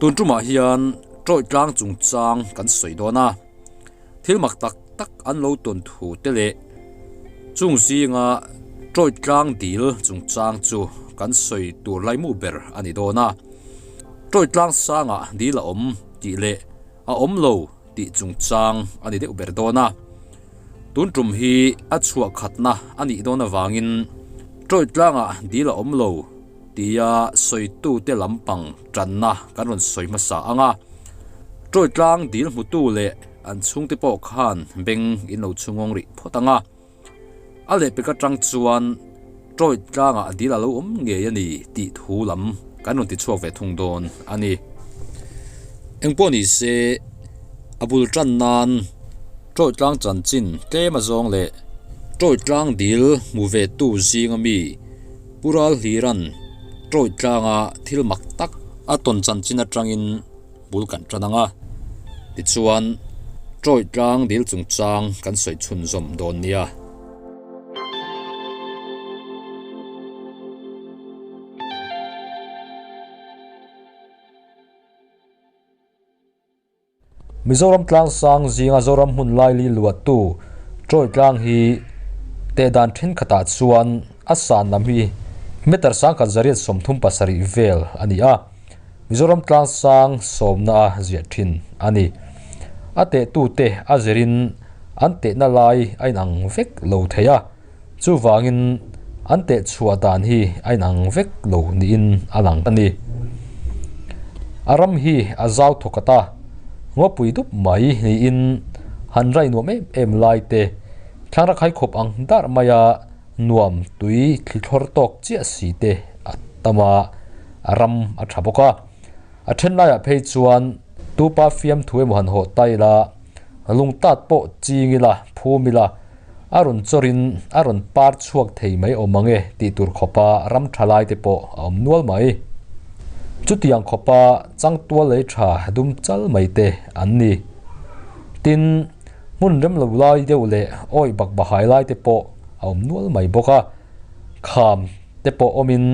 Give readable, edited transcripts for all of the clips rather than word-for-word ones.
Tun tumah hian Troy tlang chungchang kan sawi dawn a, thil mak tak tak an lo tawn thu te leh chung zinga Troy tlang dil chungchang chu kan sawi tur laimu ber a ni dawn a. Troy tlang sangah dil a awm tih leh a awm lo tih chungchang a ni deuh ber dawn a. Tun tum hi a chhuah khatna a nih dawn avangin Troy tlangah dil a awm lo tia sawitute lampang tanna kan rawn sawi hmasa ang a. Troy tlang dil hmutu leh an chhungte pawh khan beng in lo chhungawng rih phawt ang a. A lehpek atang chuan Troy tlangah dil a lo awm ngei a ni tih thu lam kan rawn ti chhuak ve thung dawn a ni. Engpawh ni se, a bul tan nan Troy tlang chanchin tlem azawng leh Troy tlang dil hmu ve tu zinga mi Pu Ral Hliran Troy tlanga thil mak tak a tawn chanchin atangin bul kan tan ang a, tichuan Troy tlang dil chungchang kan sawi chhunzawm dawn nia. Mizoram tlangsang zinga Zoram hmun laili luahtu Troy tlang hi teh dan thenkhatah chuan a san lam hi meter 1137 vel a ni a. Mizoram tlangsang sawmna a ziah thin a ni. A tehtute a zirin an tehna lai a inang vek lo thei a, chuvangin an tehchhuah dan hi a inang vek lo niin a lang a ni. A ram hi a zau thawkhat a, ngawpui dup mai niin han rai nuam em em lai te thlangra khai khawp ang dar maia nuam tui thli thlawr tawk chiah si te a tam a, a ram a tha bawk a. A then laiah phei chuan tupa fiamthu emaw han haw ta ila, lungtat pawh ching ila, phum ila, a rawn chawrin a rawn par chhuak thei mai awm ang e tih tur khawpa ram tha lai te pawh a awm nual mai. Chutiang khawpa changtual lei tha dum chal mai te an ni. Tin, hmun rem lo lai deuh leh awi bak bahai lai te pawh a awm nual mai bawk a, kham te pawh awmin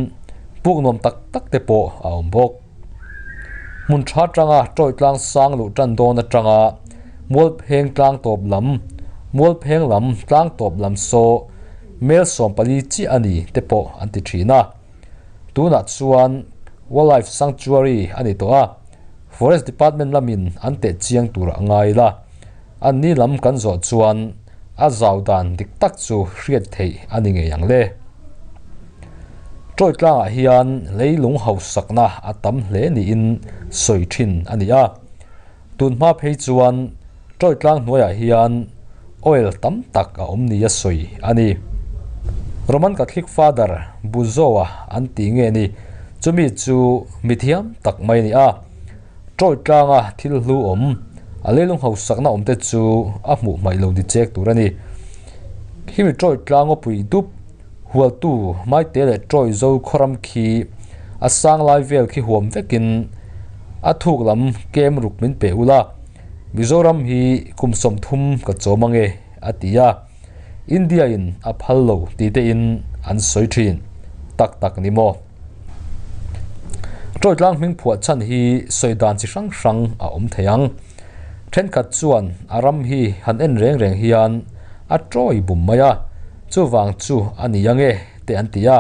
puk nuam tak tak te pawh a awm bawk. Hmun tha atanga Troy tlang sang luh tan dawn atanga Mualpheng tlang tawp lam, Mualpheng lam tlang tawp lam saw mel 14 chiah a ni te pawh an ti thin a. Tunah chuan Wildlife Sanctuary a ni tawh a, Forest Department lamin an teh chiang tur a ngai la. Anni lam kan zawh chuan a zau dan dik tak chu hriat theih a ni ngei ang le. Troy tlangah hian leilung hausakna a tam hle niin sawi thin a ni a. Tun hma phei chuan Troy tlang hnuaiah hian oil tam tak a awm nia sawi a ni. Roman Catholic Father Buzoa an ti nge ni, chumi chu mithiam tak mai a ni a. Troy tlanga thil hlu awm, a leilung hausakna awm te chu a hmuh hmaih lo ni chek tur a ni. Khimi Troy tlanga pui dup hualtu Maite leh Troy zo khawram khi a sang lai vel khi huam vekin a thuk lam kem ruk min pe ula, Mizoram hi kum 30 ka chawm ange a ti a. India in a phal lo ti te in an sawi thin. Tak tak ni maw? Troy tlang hming phuah chhan hi sawi dan chi hrang hrang a awm thei ang. Thenkhat chuan a ram hi han en reng reng hian a Troy bum mai a, chuvang chu a ni ange te an ti a.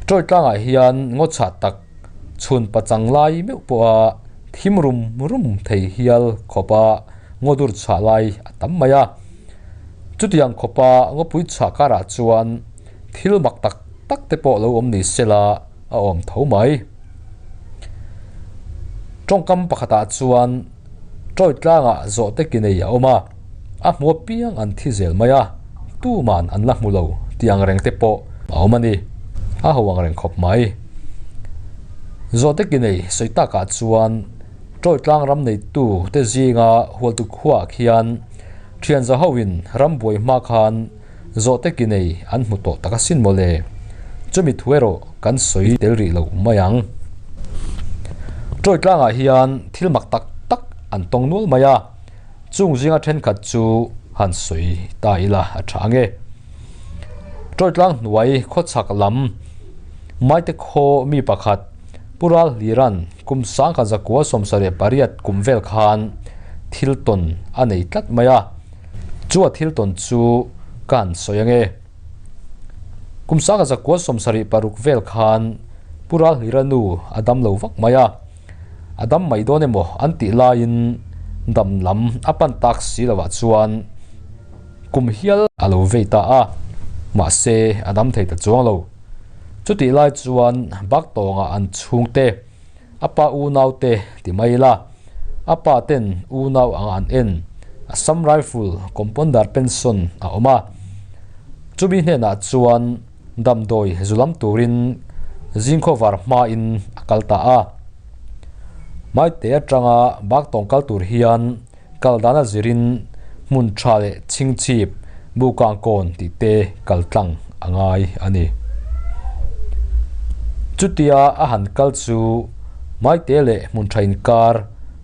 Troy tlangah hian ngaw chhah tak chhun pachang lai meuh pawha thim rum rum thei hial khawpa ngaw dur chhah lai a tam mai a. Chutiang khawpa ngawpui chhah karah chuan thil mak tak tak te pawh lo awm ni sela a awm tho mai. Tawngkam pakhatah chuan Troy tlangah zawh te ki nei a awm a, a hmu apiang an thi zel mai a, tuman an la hmu lo tih ang reng te pawh a awm a ni. A ho ang reng khawp mai. Zawh te ki nei sawi takah chuan Troy tlang ram neitu te zinga hualtu khuaah khian thian za hoin ram buai hma khan Zawhte ki nei an hmu tawh tak asin mawle. Chumi thu erawh kan sawi tel rih lo mai ang. Troy tlangah hian thil mak tak tak an tawng nual mai a, chung zinga thenkhat chu han sawi ta ila a tha ange. Troy tlang hnuai khawchhak lam Maite khaw mi pakhat Pu Ralhlira'n kum 1978 kum vel khan thil tawn a nei tlat mai a, chu a thil tawn chu ka han sawi ange. Kum 1976 vel khan Pu Ralhlira nu a dam lo vak mai a, a dam mai dawn emaw an tih laiin dam lam a pan tak si lovah chuan kum hial a lo vei ta a, mahse a dam thei ta chuang lo. Chutih lai chuan Baktawnga an chhungte, a pa unaute ti mai ila, a pa ten unau anga an en, Assam Rifle Compounder pension a awm a. Chumi hnenah chuan damdawi zu lam turin zingkhawvar hmain a kal ta a. Maite atanga Baktawng kal tur hian kal dana zirin hmun tha leh chhingchhip buhkang kawn tih te kal tlang a ngai a ni. Chutia a han kal chu Maite leh hmun tha inkar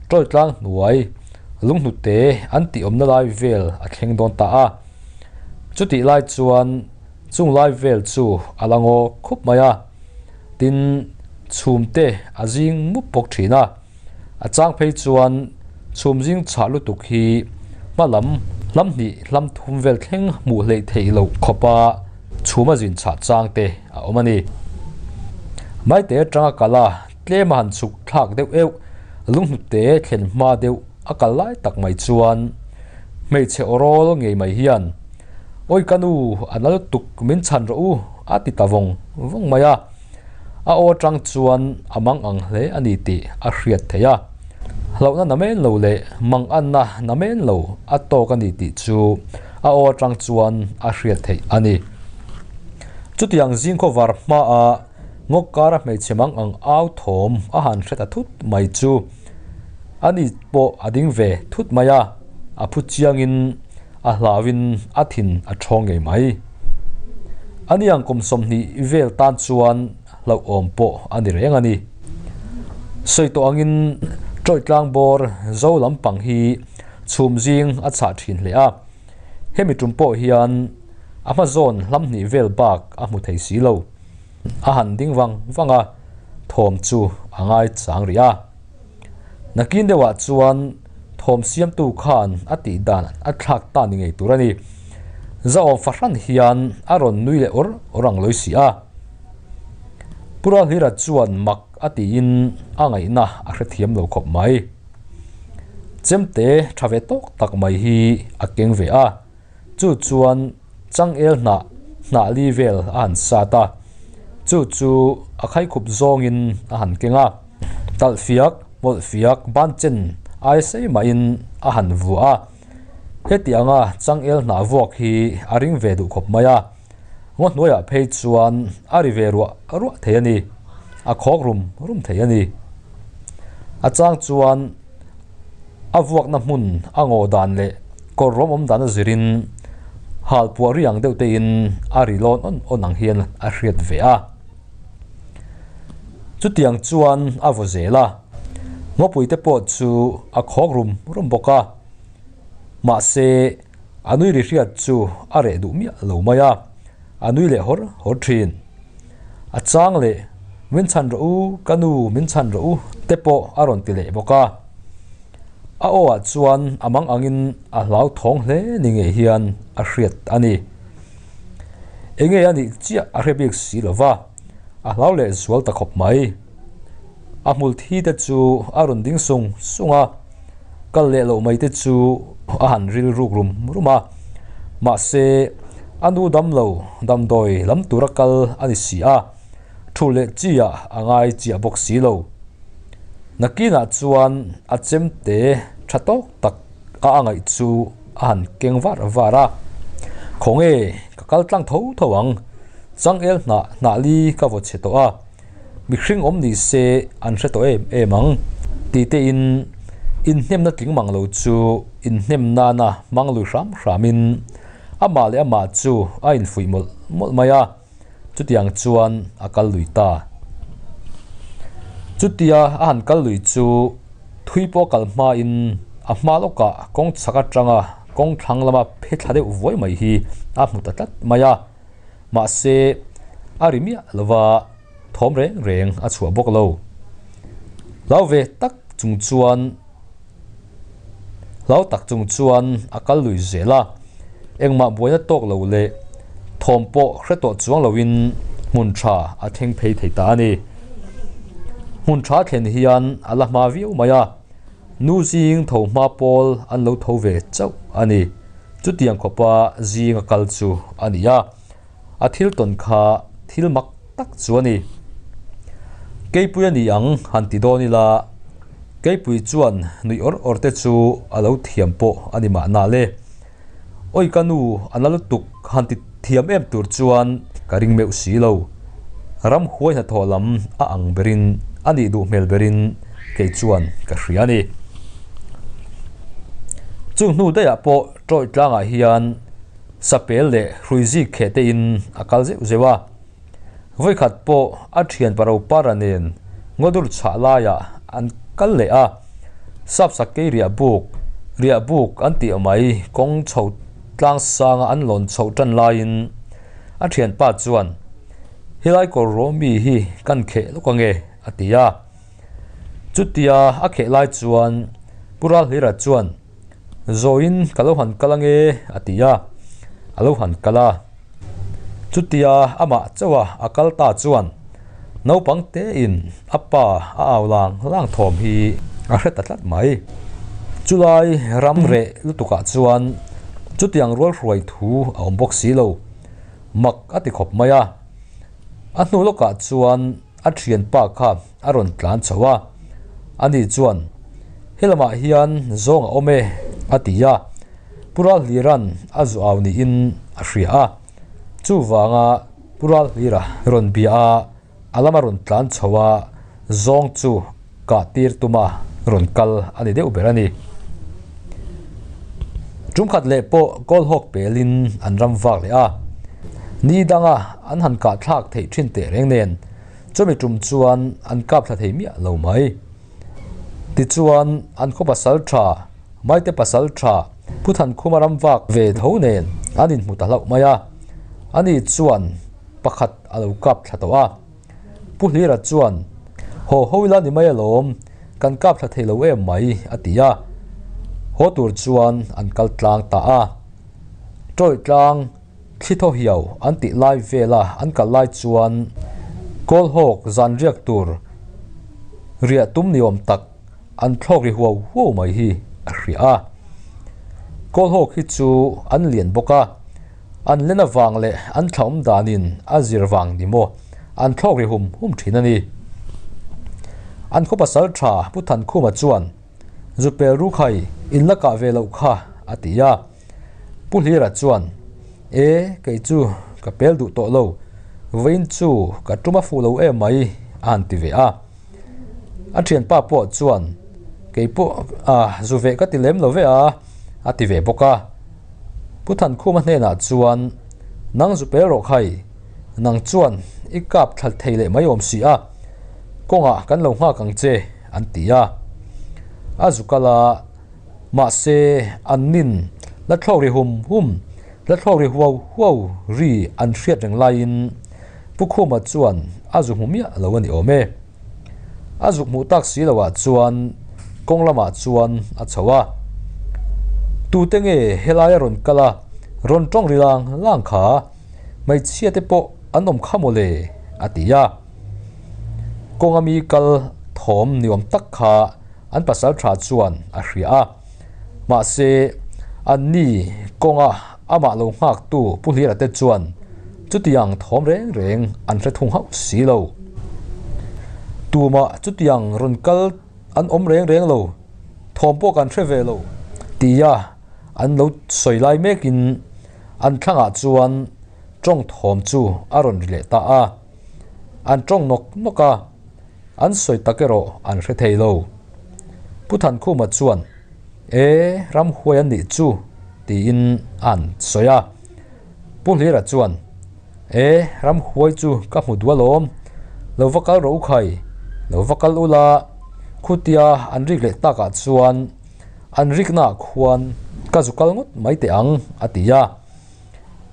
tawi tlang hnuai lunghnute an tih awmna lai vel a thleng dawn ta a. Chutih lai chuan chung lai vel chu a la ngaw khup mai a, tin chhum te a zing mup bawk thin a. A chang phei chuan chhum zing chhah lutuk hi hma lam hlam hnih hlam thum vel thleng hmuh hleih theih loh khawpa chhum a zin chhah chang te a awm a ni. Maite atanga kal a tlem a han chhuk thlak deuh euh lunghnute thlen hma deuh a kal lai tak mai chuan hmeichhe awrawl ngei mai hian Awi ka nu a na lutuk min chhan rawh u a ti ta vawng vawng mai a. A aw atang chuan a mang ang hle a ni tih a hriat theih a. Hlauhna namen lo leh mang anna namen lo a tawk a ni tih chu a aw atang chuan a hriat theih a ni. Chutiang zingkhawvar hmaa ngawk kara hmeichhe mang ang au thawm a han hre ta thut mai chu a ni pawh a ding ve thut mai a, a phu chiangin A hlauin a thin a ṭhawng ngei mai. A niang kum 20 vel tan chuan hlauhawm pawh a ni reng a ni. Sawi tawh angin Ṭawih tlangbawr zo lampang hi chhum zing a chhah ṭhin hle a, hemi ṭum pawh hian a hma zawn hlam hnih vel bak a hmu thei si lo. A han ding vang vang a, thawm chu a ngai chang rih a. Nakin deuhah chuan thawm siamtu khan a tih dan a thlak ta ni ngei tur a ni. Zahawm fahran hian a rawn nui leh awr awr ang lawi si a. Pu Ralhlira chuan mak a tiin a ngaihna a hrethiam lo khawp mai. Chemte tha ve tawk tak mai hi a keng ve a. Chu chuan changel hnah hnah li vel a han sat a, chu chu a khaikhup zawngin a han keng a, talh fiak, hmawlh fiak, ban chen ai sei mahin a han vuah a. Heti anga changel hnah vuak hi a ring ve duh khawp mai a, ngaw hnuaiah phei chuan a ri ve ruah ruah thei a ni, a khawk rum rum thei a ni. A chang chuan. A vuakna hmun a ngaw dan leh kawr rawm awm dan a zirin hal puah ri ang deuh tein a ri lawn awn awn ang hian a hriat ve a. Chutiang chuan a vaw zel a, ngawpui te pawh chu a khawk rum rum bawk a. Mahse, a nui ri hriat chu a reh duh miah lo mai a, a nui leh hawr hawr thin. A chang leh, Min chhan rawh u, ka nu, min chhan rawh u, te pawh a rawn ti leh bawk a. A aw ah chuan a mang angin a hlauthawng hle ni ngei hian a hriat a ni. Enge a nih chiah a hre bik si lo va, a hlau leh zual ta khawp mai. A hmul thi te chu a rawn ding sung sung a, kal leh loh mai te chu a han ril ruk rum rum a. Mahse, a nu dam lo damdawi lam tura kal a ni si a, thu leh chi ah a ngai chiah bawk si lo. Nakinah chuan a chemte tha tawk tak a a ngaih chu a han keng var var a, Khawnge ka kal tlang tho tho ang, changel hnah hnah li ka vaw chhe tawh a, mihring awm ni se an hre tawh em em ang tih te in inhnemna tling mang lo chu inhnem nana hmang lui hram hramin amah leh amah chu a infuih mawlh mawlh mai a. Chutiang chuan a kal lui ta. Chutia a han kal lui chu thui pawh kal hmain a hma lawkah kawng chhak atanga kawng thlang lama phe thla deuh vuai mai hi a hmu ta tlat mai a. Mahse, a ri miah lova thawm reng reng a chhuah bawk lo. Hlau ve tak chung chuan Hlau tak chung chuan a kal lui zel a, engmah buaina tawk lo leh thawm pawh hre tawh chuang loin hmun tha a thleng phei thei ta a ni. Hmun tha thlen hian a la hma viau mai a, nu zing tho hma pawl an lo tho ve chauh a ni. Chutiang khawpa zing a kal chu a ni a. A thil tawn kha thil mak tak chu a ni. Keipui a ni ang han ti dawn ila, Keipui chuan nuih awr awr te chu a lo thiam pawh a ni mahna le. Awi ka nu a na lutuk han ti thiam em tur chuan ka ring meuh si lo. Ramhuai hnathawh lam a ang berin a nih duh hmel berin kei chuan ka hria a ni. Chung hnu daihah pawh Ṭawih tlangah hian Sapel leh hruizik kheh te in a kal zeuh zeuh a. Vawikhat pawh a thian Paropara nen Ngawdur chhah laiah an kal leh a. Sapsakei riah buk, riah buk an tih mai kawng chho tlang sanga an lawn chhoh tan laiin a thianpa chuan, Helai kawr rawh mi hi kan kheh lawk ange, a ti a. Chutia a kheh lai chuan Pu Ralhlira chuan, Zawiin ka lo han kal ange a ti a, a lo han kal a. Chutia amah chauha a kal ta chuan naupang tein a pa a au lang lang thawm hi a hre ta tlat mai. Chulai ram reh lutukah chuan chutiang rual hruai thu a awm bawk si lo, mak a ti khawp mai a. A hnu lawkah chuan A thianpa kha a rawn tlan chho a, ani chuan, He lamah hian zawng a awm e, a ti a. Pu Ralhlira'n a zu au niin a hria a. Chuvanga Pu Ralhlira rawn bia a, a lama rawn tlan chho a, zawng chu kah tir tuma rawn kal a ni deuh ber a ni. Tumkhat leh pawh Kawlhawk pelin an ram vak leh a, ni danga an han kah thlak theih thin teh reng nen chumi tum chuan an kap thla thei miah lo mai. Tichuan an khaw pasal tha, Maite pasal tha, Pu Thankhuma ram vak ve tho nen an inhmu ta hlauh mai a, ani chuan pakhat a lo kap thla tawh a. Pu Hlira chuan, Haw ho ila ni mai alawm, kan kap thla thei lo em mai, a ti a. Haw tur chuan an kal tlang ta a. Ṭawih tlang thli thaw hiau an tih lai vela an kal lai chuan Kawlhawk zan riak tur riah tum ni awm tak an thlawk ri huau huau mai hi a hria a. Kawlhawk hi chu an lian bawk a. An len avang leh an thlaawm danin a zir vang ni maw an thlawk ri hum hum thin a ni. An khaw pasal tha Pu Thankhuma chuan, Zupel Rukhai, in la kah ve loh kha, a ti a. Pu Hlira chuan, E, kei chu ka pel duh tawh lo, vawiin chu ka tum a fuh lo em mai, a han ti ve a. A thianpa pawh chuan, Kei pawh a zu ve ka ti lem lo ve a, a ti ve bawk a. Pu Thankhuma hnenah chuan, Nang zu pel rawh khai, nang chuan i kap thla thei leh mai awm si a, kawngah kan lo nghak ang che, an ti a. A zu kal a, mahse an nin la thlawk ri hum hum, la thlawk ri huau huau ri an hriat reng laiin Pu Khuma chuan a zu hmu miah lo a ni awm e. A zuk hmuh tak si loh ah chuan kawng lamah chuan a chho a. Tute nge helai a rawn kal a, rawn tawng ri lang lang kha, hmeichhia te pawh an awm kha mawle a ti a. Kawnga mi kal thawm ni awm tak kha an pasal tha chuan a hria a. Mahse, anni kawnga amah lo nghaktu Pu Hlira te chuan chutiang thawm reng reng an hre thung hauh si lo. Tumah chutiang rawn kal an awm reng reng lo, thawm pawh kan hre ve lo tia an lo sawi lai mekin an thlangah chuan tawng thawm chu a rawn ri leh ta a. An tawng nawk nawk a. An sawi tak erawh an hre thei lo. Pu Thankhuma chuan, E, ramhuai an nih chu, tiin a han sawi a. Pu Hlira chuan, E, ramhuai chu ka hmu duh alawm, lo va kal rawh u khai, lo va kal ula, khutia an rik leh takah chuan an riknaah khuan ka zu kal ngawt mai teh ang, a ti a.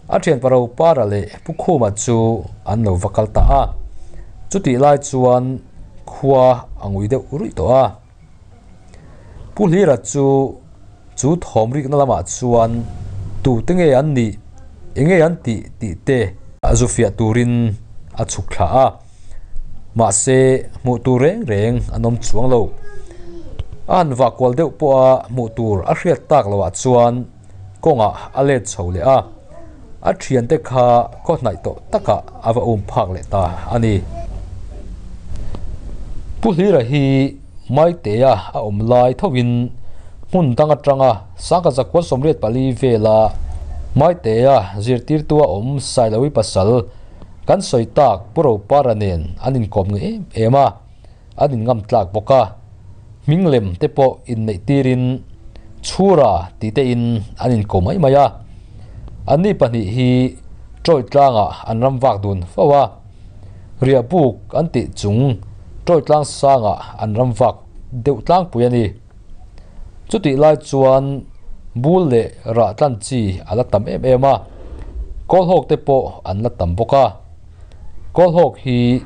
A thianpa Ropara leh Pu Khuma chu an lo va kal ta a. Chutih lai chuan khua a ngui deuh ruih tawh a. Pu Hlira chu chu thawm rikna lamah chuan tute nge an nih, enge an tih tih te a zu fiah turin a chhuk thla a. Mahse hmuh tur reng reng an awm chuang lo. A han vah kual deuh pawha hmuh tur a hriat tak loah chuan kawngah a let chho leh a, a thiante kha khaw hnaih tawh takah a va um phak leh ta a ni. Pu Hlira hi Maitea a awm lai thovin hmun dang atanga Sangha Zakua 84 vela Maitea zirtirtua awm Sailovi pasal kan sawi tak Pu Ropara nen an inkawm nge em em a. an in ngam tlak bawk a, hming lem te pawh inneih tirin Chhura tih te in an inko mai mai a. Anni pahnih hi Troy tlangah an ram vak dun fo a, riah buk an tih chung Troy tlang sangah an ram vak deuh tlangpui a ni. Chutih lai chuan bul leh rah tlan chi a la tam em em a, kawlhawk te pawh an la tam bawk a. Kawlhawk hi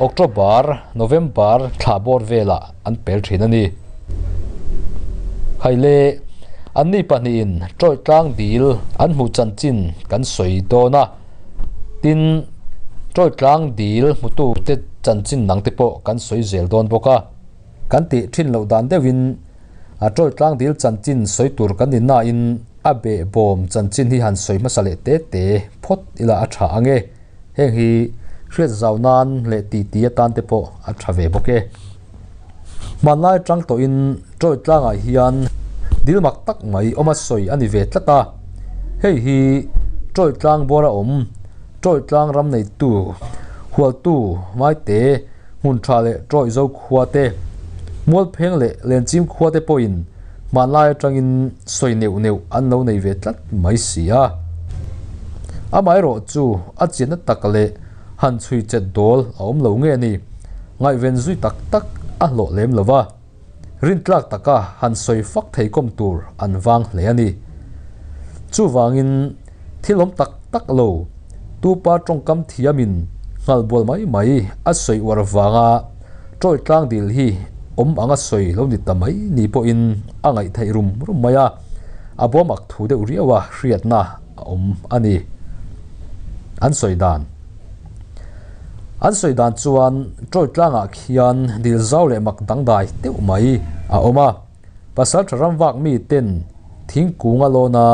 October, November thla bawr velah an pel thin a ni. Haile, anni pahnihin Troy tlang dil an hmuh chanchin kan sawi dawn a, tin Troy tlang dil hmutute chanchin dangte pawh kan sawi zel dawn bawk a. Kan tih thin loh dan deuhin a Troy tlang dil chanchin sawi tur kan ni nain a behbawm chanchin hi han sawi hmasa leh te te phawt ila a tha ang e. Heng hi hriat zau nan leh titi atan te pawh a tha ve bawk e. Hmanlai atang tawhin Troy tlangah hian dil mak tak mai awm a sawi a ni ve tlat a. Hei hi Troy tlang bawra awm, Troy tlang ram neitu, hualtu Maite, hmun tha leh Troy zo khua te, Mualpheng leh Lenchim khua te pawhin hmanlai atangin sawi neuh neuh an lo nei ve tlat mai si a. Amaherawh chu a chianna tak leh han chhui chet dawl a awm lo nge ni, ngaihven zui tak tak a hlawh lem lo va, rintlak taka han sawi fak thei kawm tur an vang hle a ni. Chuvangin thil awm tak tak lo, tupa tawngkam thiamin nghalbual mai mai a sawi uar vanga Troy tlang dil hi awm anga sawi lo ni ta mai ni pawhin a ngaih theih rum rum mai a, a bawm ak thu deuh riau a hriatna a awm a ni. An sawi dan An sawi dan chuan Troy tlangah khian dil zau leh mak dangdai deuh mai a awm a, pasal tha ram vak mi ten thingkung a lawna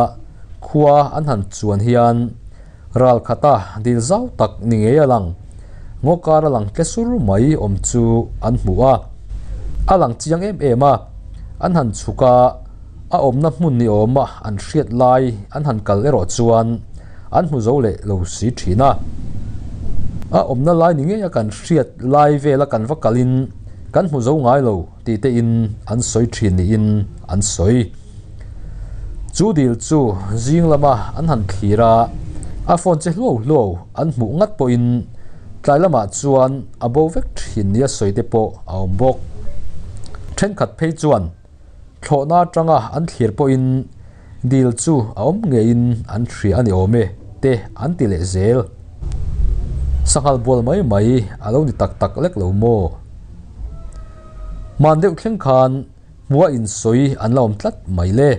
khua an han chuan hian ral khata dil zau tak ni ngei a lang. Ngaw kar a lang tle sur mai awm chu an hmu a, a lang chiang em em a, an han chhuk a, a awmna hmun ni awma an hriat lai an han kal erawh chuan an hmu zo leh lo si thin a. A awmna lai ni ngei a kan hriat lai vela kan va kalin kan hmu zo ngai lo tih te in an sawi thin niin an sawi. Chu dil chu zing lama an han thlir a, a phone che hluau hluau an hmuh ngat pawhin tlai lamah chuan a bo vek thin nia sawi te pawh a awm bawk. Thenkhat phei chuan thlawhna atanga an thlir pawhin dil chu a awm ngeiin an hria a ni awm e te an ti leh zel. Sanghal bual mai mai a lo ni tak tak lek lo maw? Hman deuh thleng khan Hmua insawi an la awm tlat mai le.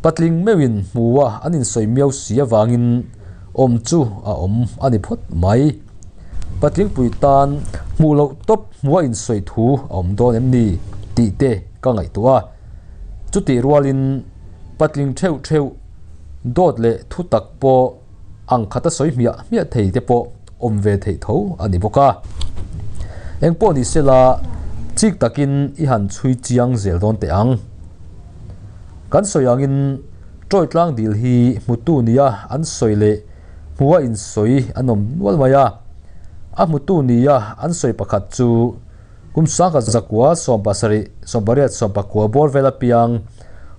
Patling meuhin hmua an insawi miau si avangin awm chu a awm a ni phawt mai. Patling pui tan hmuh loh tawp hmua insawi thu a awm dawn em ni tih te ka ngaihtuah a. Chutih rualin patling theuh theuh dawt leh thu tak pawh ang khata sawi hmiah hmiah thei te pawh awm ve theih tho a ni bawk a. Engpawh ni sela chik takin i han chhui chiang zel dawn teh ang. Kan sawi angin Troy tlang dil hi hmutu nia an sawi leh hmuha insawi an awm nual mai a. A hmutu nia an sawi pakhat chu kum sangkhat zakua 70 80 19 bawr vel apiang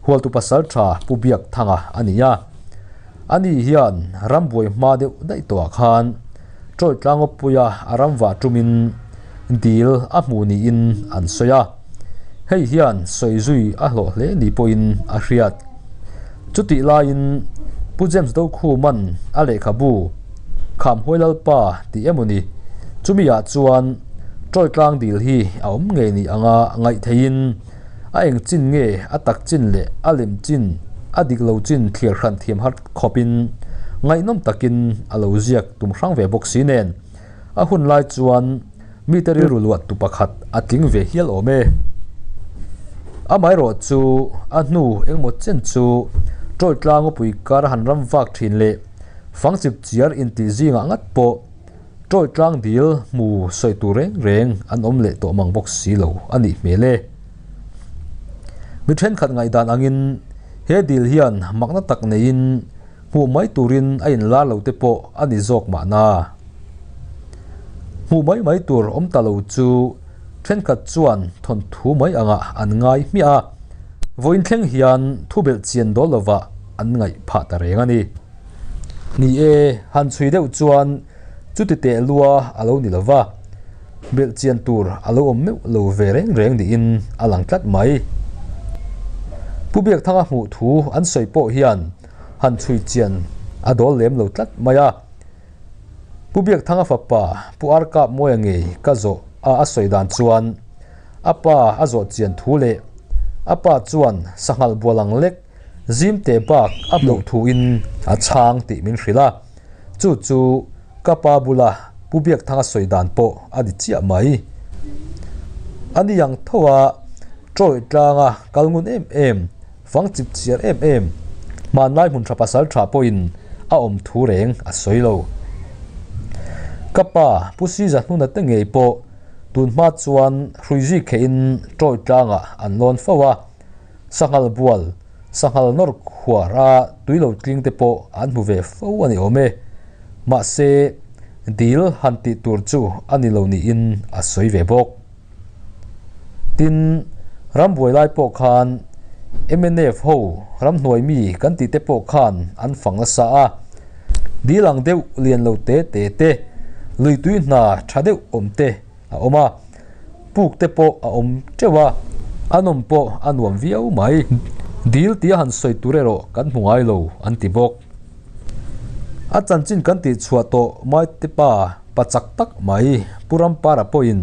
Hualtu pasal tha Pu Biakthanga a ni a. Ani hian rambuai hma deuh daih tawhah khan Troy tlangawpuia a ram vah tumin dil a hmu niin an sawi a. Hei hian sawi zui a hlawh hle ni pawhin a hriat. Chutih laiin Pu James Dokhuman a lehkhabu Khamhuai Lalpa tih emaw ni, chumi ah chuan Ṭawi tlang dil hi a awm ngei ni anga ngaih theihin a eng chin nge a tak chin leh a lem chin a dik lo chin thlir hran thiam har khawpin ngaihnawm takin a lo ziak tum hrang ve bawk si nen a hun lai chuan mite rilru luah tu pakhat a tling ve hial awm e. Amaherawhchu a hnu engmaw chen chu ṭawi tlang upui kar a han ram vak ṭhin leh fangchip chiar intih zingah ngat pawh Ṭawi tlang dil hmu sawi tur reng reng an awm leh tawh mang bawk si lo a nih hmel e. Mi thenkhat ngaihdan angin he dil hian makna tak neiin hmuh mai turin a inlar lo te pawh a ni zawk mahna. Hmuh mai mai tur awm ta lo chu thenkhat chuan thawnthu mai angah an ngai hmiah a, vawiin thleng hian thu belh chian dawl lovah an ngaih phah ta reng a ni. Ni e, han chhui deuh chuan chuti teh lua a lo ni lo va, belh chian tur a lo awm meuh lo ve reng reng niin a lang tlat mai. Pu Biakthanga hmuh thu an sawi pawh hian han chhui chian a dawl lem lo tlat mai a. Pu Biakthanga fapa Pu Arkap Mawia ngei ka zawh a a sawi dan chuan a pa a zawh chian thu leh a pa chuan sanghal bual ang lek Zim teh bak a hmuh thuin a chhang tih min hrilh a, chu chu ka pa bula Pu Biakthanga sawi dan pawh a ni chiah mai. A ni ang tho a, Ṭawih tlanga kal ngun em em, fang chip chiar em em, hmanlai hmun tha pasal tha pawhin a awm thu reng a sawi lo. Ka pa Pu Siza hnuna te ngei pawh tun hma chuan hruizui khehin Ṭawih tlangah an lawn fo a, Sanghal bual, sanghal nawr khuar a tui lo tling te pawh an hmu ve fo a ni awm e. Mahse, dil han tih tur chu a ni lo niin a sawi ve bawk. Tin, rambuai lai pawh khan mnf ho ramhnuai mi kan tih te pawh khan an fang nasa a. Dil ang deuh lian lo te te te, lui tui hna tha deuh awm te a awm a, puk te pawh a awm teuh a, a nawm pawh a nuam viau mai. Dil tia han sawi tur erawh kan hmu ngai lo an ti bawk. A chanchin kan tih chhuah tawh Maite pa pa chak tak mai Pu Rampara pawhin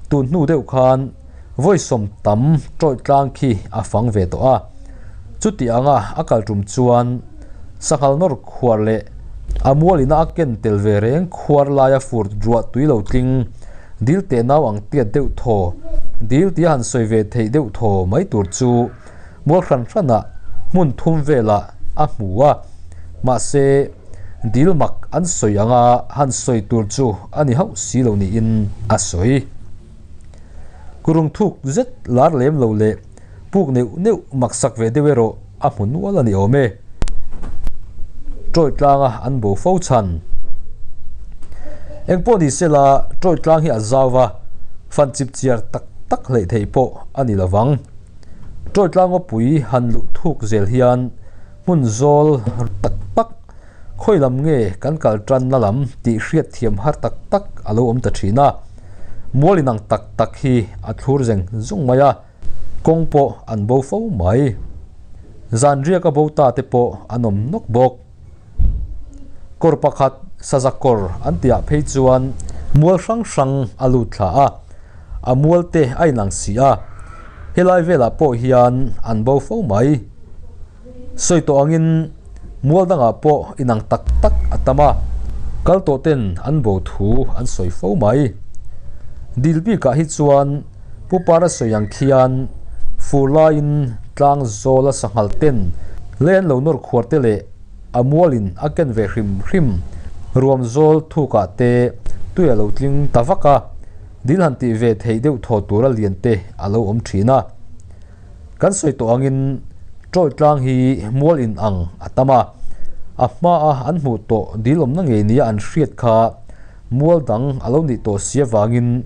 tun hnu deuh khan vawi sawm tam tawih tlang khi a fang ve tawh a, chuti anga a kal tum chuan sanghal nawr khuar leh a mualina a ken tel ve reng khuar laia fur ruah tui lo tling dil teh nau ang tiat deuh thaw dil tia han sawi ve theih deuh thaw mai tur chu mual hran hranah hmun thum velah a hmu a, mahse dil mak an sawi anga han sawi tur chu a ni hauh si lo niin a sawi. Kurung thuk zet lar lem lo leh puk neuh neuh maksak ve deuh erawh a hmu nual a ni awm e. Ṭawi tlanga an bo fo chhan. Engpawh ni sela ṭawi tlang hi a zau va, fan chip chiar tak tak hleih theih pawh a ni lo vang. Ṭawi tlang ngawpui han luh thuk zel hian hmun zawl tak tak Khawi lam nge kan kal tanna lam tih hriat thiam har tak tak a lo awm ta thin a, mual inang tak tak hi a thlur zeng zung mai a, kawng pawh an bo fo mai. Zan riak a bo ta te pawh an awm nawk bawk. Kawr pakhat saza kawr an tihah phei chuan mual hrang hrang a lut thla a, a mual te a inang si a, helai velah pawh hian an bo fo mai. Sawi tawh angin mual dangah pawh inang tak tak a tam a, kal tawh ten an bo thu an sawi fo mai. Dil bikah hi chuan Pu Para sawi ang khian fur laiin tlang zawla sanghal ten lei an lo nawr khuar te leh a mualin a ken ve hrim hrim ruam zawl thukah te tui a lo tling ta vak a, dil han tih ve theih deuh thaw tura lian te a lo awm thin a. Kan sawi tawh angin Ṭawi tlang hi mual in ang a tam a, a hmaa an hmuh tawh dil awmna ngei nia an hriat kha mual dang a lo nih tawh si avangin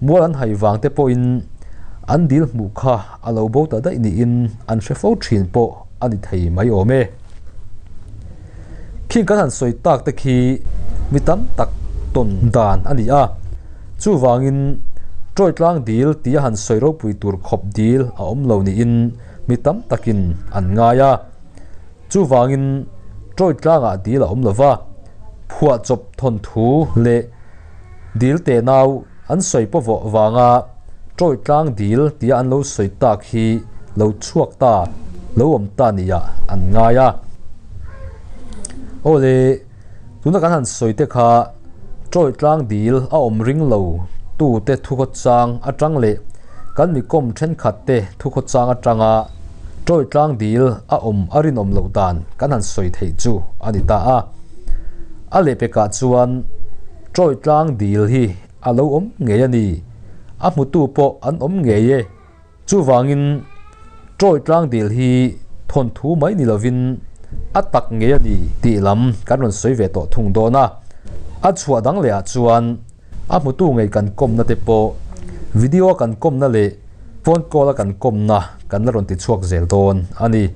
mual an hai vang te pawhin an dil hmuh kha a lo bo ta daih niin an hre fo thin pawh a ni thei mai awm e. Khing kan han sawi tak te khi mi tam tak tawn dan a ni a. Chuvangin, Ṭawi tlang dil tia han sawi ropui tur khawp dil a awm lo niin mi tam takin an ngai a. Chuvangin, Ṭawi tlangah dil a awm lo va, phuahchawp thawnthu leh dil te nau an sawi pawh vanga Ṭawih tlang dil tia an lo sawi tak hi lo chhuak ta, lo awm ta nia an ngai a. Aw le, tuna kan han sawi te kha Ṭawih tlang dil a awm ring lo tu te thukhawchang atang leh kan mi kawm thenkhat te thukhawchang atanga Ṭawih tlang dil a awm a rinawm loh dan kan han sawi theih chu a ni ta a. A lehpekah chuan Ṭawih tlang dil hi A lo awm ngei a ni. A hmutu pawh an awm ngei e. Chuvangin Ṭawih tlang dil hi thawnthu mai ni lovin a tak ngei a ni tih lam kan rawn sawi ve tawh thung dawn a. A chhuah dang lehah chuan a hmutu ngei kan kawmna te pawh video a kan kawmna leh phone call a kan kawmna kan la rawn ti chhuak zel dawn a ni.